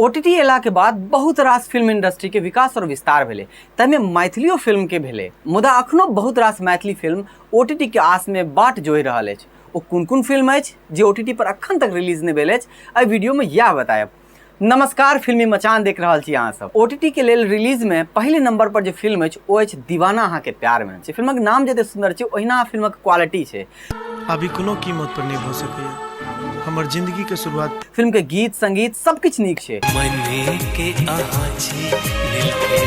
OTT एला के बाद बहुत रास फिल्म इंडस्ट्री के विकास और विस्तार भेलै, ताहिमे मैथिलियो फिल्म के भेलै। मुदा अखनो बहुत रास मैथिली फिल्म ओटीटी के आस में बाट जोहि रहल अछि। ओ कोन कोन फिल्म अछि जे ओटीटी पर अखन तक रिलीज नहि भेल अछि, एहि वीडियो में इएह बतायब। नमस्कार, फिल्मी मचान देख रहल छी अहाँ सब। ओटीटी के लेल रिलीज में पहिले नंबर पर जे फिल्म अछि ओ अछि दीवाना अहाँ के प्यार में। फिल्मक नाम जते सुंदर छै ओहिना फिल्मक क्वालिटी छै। अभी कोनो कीमत पर नहीं भ सकैया हमर जिंदगी के शुरुआत। फिल्म के गीत संगीत सब किछु नीक छै। मन के अहाँ छी दिल के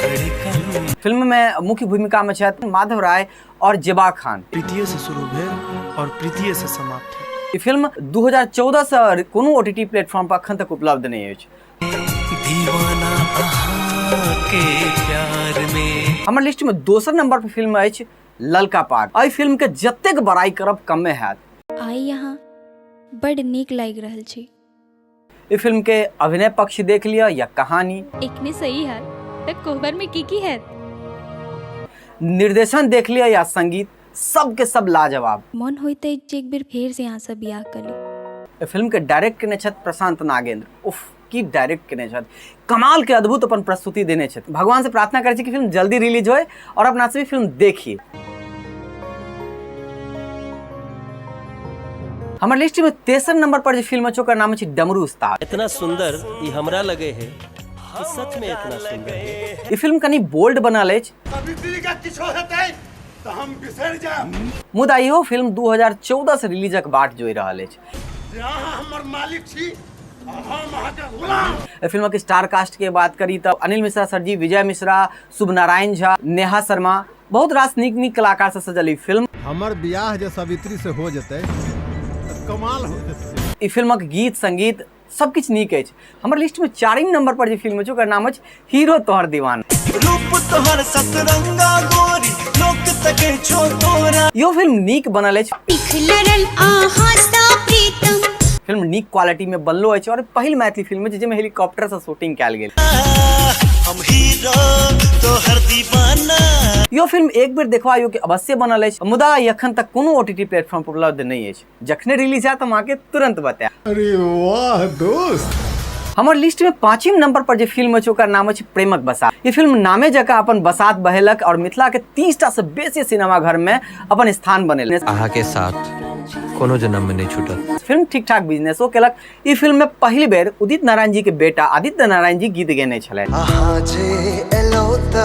धड़कन। फिल्म में मुख्य भूमिका में छथि माधव राय और जेबा खान। प्रीतिये से शुरू भेल और प्रीतिये से समाप्त भेल। ई फिल्म 2014 से कोनो ओटीटी प्लेटफॉर्म पर अखन तक उपलब्ध नहीं अछि। दीवाना अहाँ के प्यार में। हमर लिस्ट में दोसर नंबर पर फिल्म अछि ललका पाग। एहि फिल्म के जतेक बड़ाई करब कमे हैत। आइ यहाँ बड नीक लागि रहल छी। ई फिल्म के अभिनय पक्ष देख लिअ या कहानी, एखने सही हाल त कोहबर में की की हैत। निर्देशन देख लिअ या संगीत, सब के सब लाजवाब। मन होइत अछि जे एक बेर फेर से अहाँ से बियाह क ली। एहि फिल्म के डायरेक्ट केने छथि प्रशांत नागेंद्र। उफ, की डायरेक्ट केने छथि, कमाल के अद्भुत अपन प्रस्तुति देने छथि। भगवान से प्रार्थना करै छी कि फिल्म जल्दी रिलीज होय और अपना सब फिल्म देखी। हमर लिस्ट में तेसर नंबर पर जे फिल्म अछि ओकर नाम अछि डमरू उस्ताद। इतना सुंदर ई हमरा लगे है कि सच में इतना सुंदर है। ई फिल्म कनी बोल्ड बनल अछि। मुदा इहो फिल्म 2014 से रिलीजक बाट जोहि रहल अछि। एहि फिल्मक स्टार कास्ट के बात करी तऽ अनिल मिश्रा सर जी, विजय मिश्रा, शुभ नारायण झा, नेहा शर्मा, बहुत रास नीक नीक कलाकार से सजल ई फिल्म। हमर बियाह जे सावित्री से हो जेतै तऽ कमाल हो जेतै। ई फिल्मक गीत संगीत सब किछु नीक अछि। हमर लिस्ट में चारिम नंबर पर जे फिल्म अछि ओकर नाम अछि हीरो तोहर दीवाना। रूप तोहर सतरंगा गोरी लोक तके छो तोरा। इहो फिल्म नीक बनल अछि। फिल्म नीक क्वालिटी में बनलो अछि और पहिल मैथिली फिल्म अछि जाहिमे हेलीकॉप्टर से शूटिंग कयल गेल। हम हीरो तोहर दीवाना। इहो फिल्म एक बेर देखबा योग्य अवश्य बनल अछि, मुदा ई अखन तक कोनो ओटीटी प्लेटफॉर्म पर उपलब्ध नहि अछि। जखने रिलीज हैत हम अहाँके तुरंत बतायब। अरे वाह दोस्त। हमर लिस्ट में पांचम नंबर पर जे फिल्म अछि ओकर नाम अछि प्रेमक बसात। ई फिल्म नामे जकाँ अपन बसात बहेलक और मिथिला के 30टा से बेसी सिनेमा घर में अपन स्थान बनेलक। अहाँ के साथ कोनो जन्म में नहीं छूटत। फिल्म ठीक ठाक बिजनेसो केलक। ई फिल्म में पहिल बेर उदित नारायण जी के बेटा आदित्य नारायण जी गीत गेने छलथि। अहाँ जे एलौ त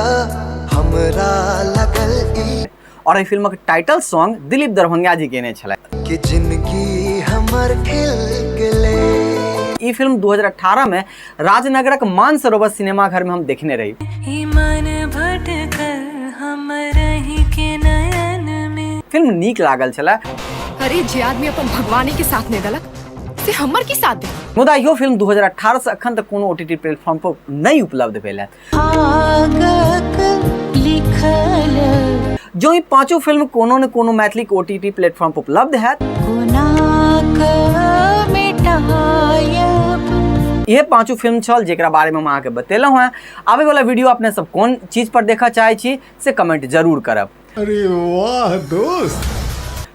हमरा लगल ई और एहि फिल्मक टाइटल सॉन्ग दिलीप दरभंगा जी गेने छलथि। कि जिंदगी हमर खिल गेलै। ई फिल्म 2018 में राजनगरक मानसरोवर सिनेमा घर में हम देखने रही। ई मन भटकल हमरहि के नयन में। फिल्म नीक लागल छलै। अरे जे आदमी अपन भगवानी के साथ नहीं देलक से हमर की साथ दे। मुदा इहो फिल्म 2018 से अखन तक कोनो ओटीटी प्लेटफॉर्म पर नहीं उपलब्ध भेल है। जो ई पांचों फिल्म कोनो न कोनो मैथिली के ओटीटी प्लेटफॉर्म पर उपलब्ध है। ये पांचों फिल्म छल जेकरा बारे में हम अहाँके बतेलहुँ हैं। आबे वाला वीडियो अपने सब कोन चीज पर देखऽ चाहे छी से कमेंट जरूर करब। अरे वाह दोस्त।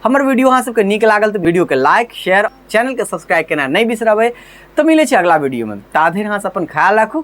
हमर वीडियो अहाँ सबके नीक लागल तऽ वीडियो के लाइक शेयर चैनल के सब्सक्राइब केना नहीं बिसरबै। तऽ मिलै छै अगला वीडियो में, ता धरि अहाँ सब अपन ख्याल राखू।